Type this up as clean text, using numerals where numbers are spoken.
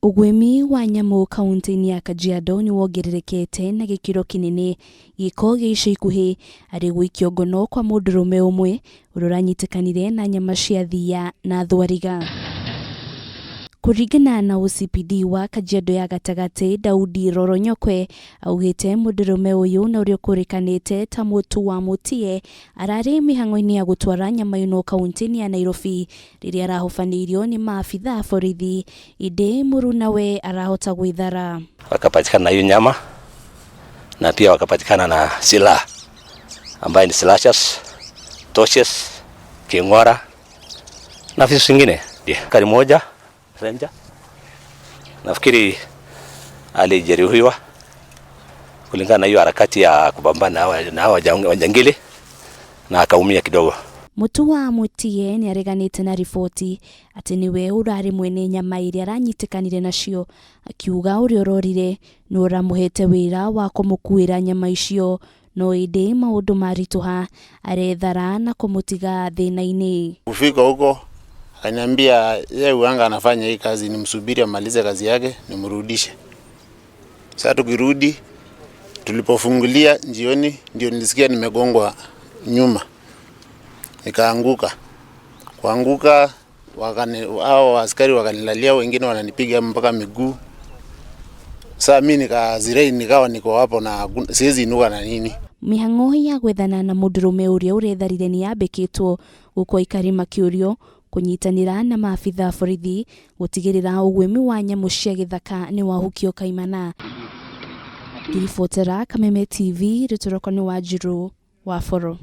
Ũguĩmi wa nyamũ kauntĩ-inĩ ya Kajiado nĩ wongererekete na gĩkĩro kĩnene gĩko gĩa ica ikuhĩ arĩ gũikio ngono kwa mũndũrũme ũmwe ũrĩa ũranyitĩkanire na nyama cia thiia na thwariga. Kũringana na OCPD wa Kajiado ya gatagatĩ Daudi Roronyokwe augĩte mũndũrũme ũyũ na ũrĩa ũkũrĩkanĩte ta Mũtu wa Mũtie ararĩ mĩhang'o-inĩ ya gũtwara nyama ĩno kauntĩ-inĩ ya Nairobi rĩrĩa arahobanĩirio nĩ maabitha a borithi ĩndĩ mũrunawe arahota gwĩthara. Wakapatikana na hiyo nyama na pia wakapatikana na silaha ambaye ni slashers, torches, king'ora na visu zingine. Gari moja Ranger nafikiri alijeruhiwa kulingana na hiyo harakati ya kupambana na hawa wajangili na akaumia kidogo. Mũtu wa Mutie nĩareganĩte na riboti atĩ nĩwe ũrarĩ mwene nyama iria aranyitĩkanire nacio, akiuga ũrĩa ũrorire nĩ ũramũhete wĩra wa kũmũkuĩra nyama icio, no ĩndĩ maũndũ maritũha arethara na kũmũtiga thĩna-inĩ. Kufika huko akaniambia yeye uanga anafanya hii kazi, nimsubiri amalize kazi yake nimrudishe. Sasa tukirudi, tulipofungulia njioni ndio nilisikia nimegongwa nyuma, nikaanguka. Kuanguka hao askari wakanilalia, wengine wananipiga mpaka miguu. Sasa mimi nikazirai, nikawa niko hapo na siwezi inuka na nini. Mĩhang'o ya gwethana na mũndũrũme ũrĩa ũretharire nĩ yambĩkĩtwo gũkũ aikari makĩũrio kũnyitanĩra na maabitha a borithi gũtigĩrĩra ũguĩmi wa nyamũ cia gĩthaka nĩ wahukio kaimana. Ngĩribotera Kameme TV, rĩtwa rĩakwa nĩ Wanjirũ wa Boro.